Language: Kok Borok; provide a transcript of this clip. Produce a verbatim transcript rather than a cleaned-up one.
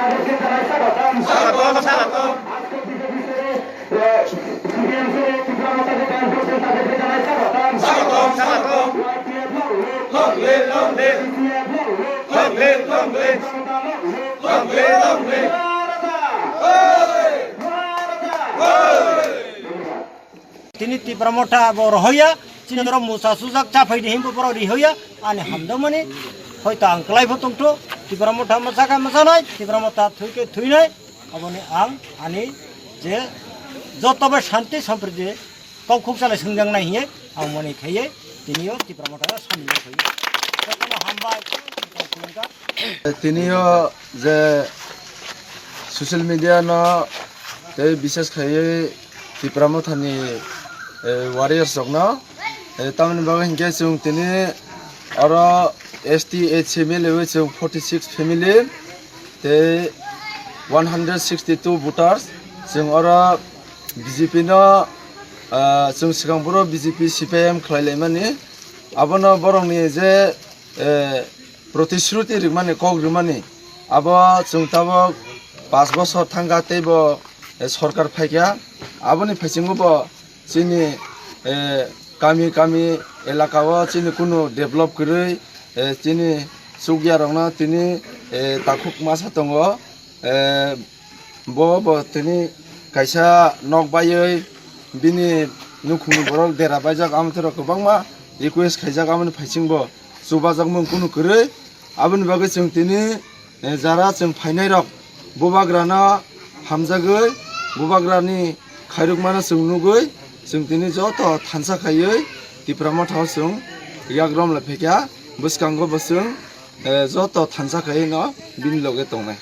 স্বাগতম, স্বাগতম। স্বাগতম, স্বাগতম। Long live, long live. Long live, long live. Long live, long live. Tini Tipra Motha bo rohoya, chini oro musa sujak chaphai di himbo borok rihoya, ani hamdamani, hoito ang kwlai bo tongtho, Tipra Motha mwsakha mwsanai, Tipra Motha thwikhe thwinai, aboni ang ani je joto bai shanti sampriti kok khuk salai swngjak nai hiye, ang mani khaiye, tini o Tipra Motha samni khaiye. Jotono hambai, khulumkha. Tini o je social media no tei bises khaiye Tipra Motha ni, eh, warriors rok no, eh, tamoni bagwi hinkhe chwng tini oro S T H C mili wi chwng forty six family tei one hundred sixty two voters chwng oro B J P no, ah, chwng swkang boro B J P C P I M khlai lai mani abono borok ni je eh, protishruti rimani, kok rimani, abo chwng tabok panch bosor thangkha tei bo, eh, sorkar phaikha. Aboni phaisingo bo chini, eh, kami kami elaka o chini kunu develop kwrwi, eh, chini chukya rokno tini, eh, takhuk masa tongo. Eh, bo, bo tini kaisa nok baiwi bini nukhungni borok dera baijak, amtwrok kwbangma request khaijak, amoni phaising bo chubajakmung kunu kwrwi. Aboni bagwi chwng tini, eh, jara chwng phainairok bubagrano hamjagwi, bubagrani khairokmano chwng nugwi, chwng tini joto thansa khaiwi Tipra Motha o chwng yak romlai phaikha, bwskango bo chwng, eh, joto thansa khaiwi no bini loge tongnai.